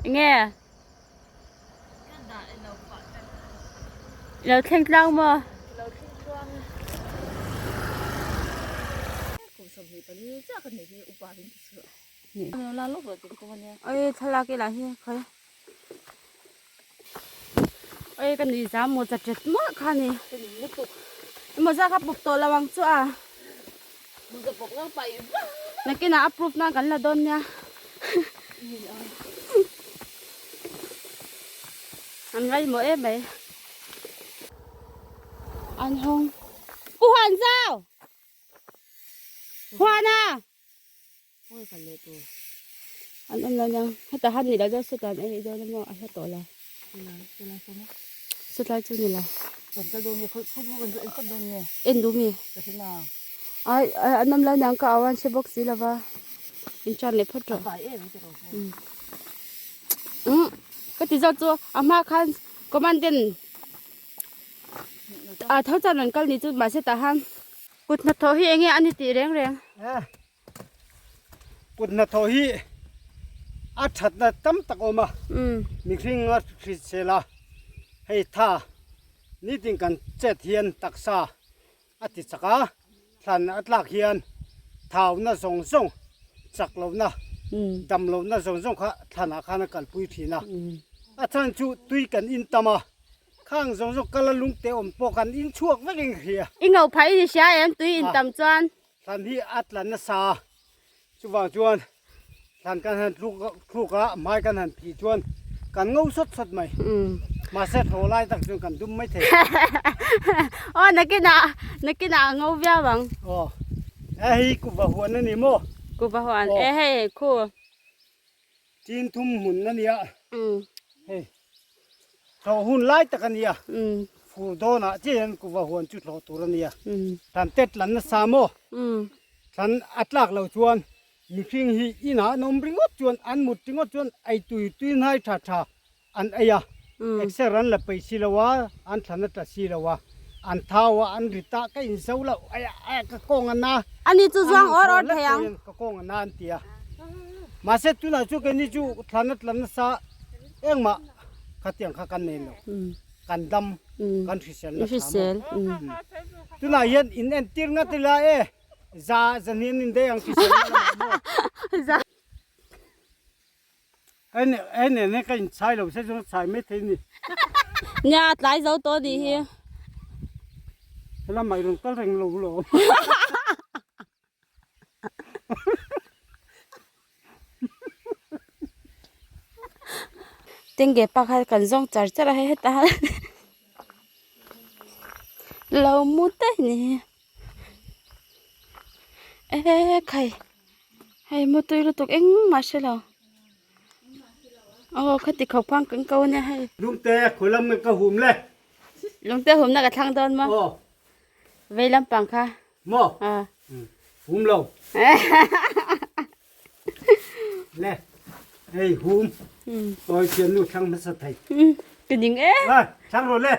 Enge? I lo thleng tlang maw? Oi thlalak ila hi khawi. Oi ka nui zam maw cha tet mawlh kha ni. Mawza kha pawp tawh lo ang chu a. Nakinah a proof nan kan la dawn nia. An ngaihmawh em mai. An hawng. Pu Huan zau! Huana! An awm lo nia. Heta han ni lo chuan sawtah an ei dawn emaw a hla tawh lo. Sawtlai chu ni lo. En duh mi? Ai an awm lo niang ka au a an hre bawk si lo va. In tan leh phawt rawh. Umm ka ti zawk chu a hma khan commandant a tho chuan rawn kal ni chu mahse tah han kut hnathawh hi enge a ni tih reng reng. Kut hnathawh hi a thatna tam tak a awm a, mihring a hrisel a, hei tha nitin kan chet hian taksa a ti chak a, thlan a tlak hian thauna zawng zawng chak lohna dam lohna zawng zawng kha thlanah khan a kalpui thin a, a chhan chu tui kan in tam a. Khang zawng zawng kal a lung te awm pawh kan in chhuak vek in ka hria. I ngau phah i ni hria em tui in tam chuan. Thlan hi a tla nasa a, chuvang chuan thlan kan han thluk thluk a, hmai kan han phih chuan kan ngo sawt sawt mai. Mahse thaw lai tak chuan kan dum mai thei. Aw nakinah nakinah a ngo viau ang. Aw e hei kuva huan a ni maw? Kuva huan e hei khu. Chin thum hmun a nia. Hei thlawh hun lai tak a nia. Fur dawnah chiah hian kuva huan chu thlawh tur a nia. Thlan te tlan nasa maw? Thlan a tlak loh chuan mihring hi inah an awm ringawt chuan an mut ringawt chuan ei tui tui hnai tha tha an ei a. Exer an la peih si lo a, an thlan a tla si lo a, an thau a, an rit a, ka inzo loh a ka kawng a na. Ani chu zuang awr awr thei ang. Ka kawng a na an ti a. Mahse tunah chu keini chu thlan a tla nasa engmah khatiang kha kan nei lo. Kan dam, kan hrisel nasa maw. Tunah hian in entir ngat ila e, za zahnian in daih ang hrisel na lamah maw. Hei hei nen hian ka inchhai lo se chuan ka chhai mai thei a ni. Nia tlai zo tawh anih hi. Helamah i rawn kal reng lo lo. Tengge pa kha kan zawng char char a hei heta lo mu daih ni hi e khai hei mutui lutuk engmah hre lo aw khati khawp khan kan ko ania hei. Lungte khawi lam nge ka hum le. Lungte humna ka thlang dawn maw. Aw. Vei lampang kha. Maw? À. Hum lo. Le. Hei hum. Oi thian nu thlang hmasa thei. Ka ning e. À, thlang rồi le.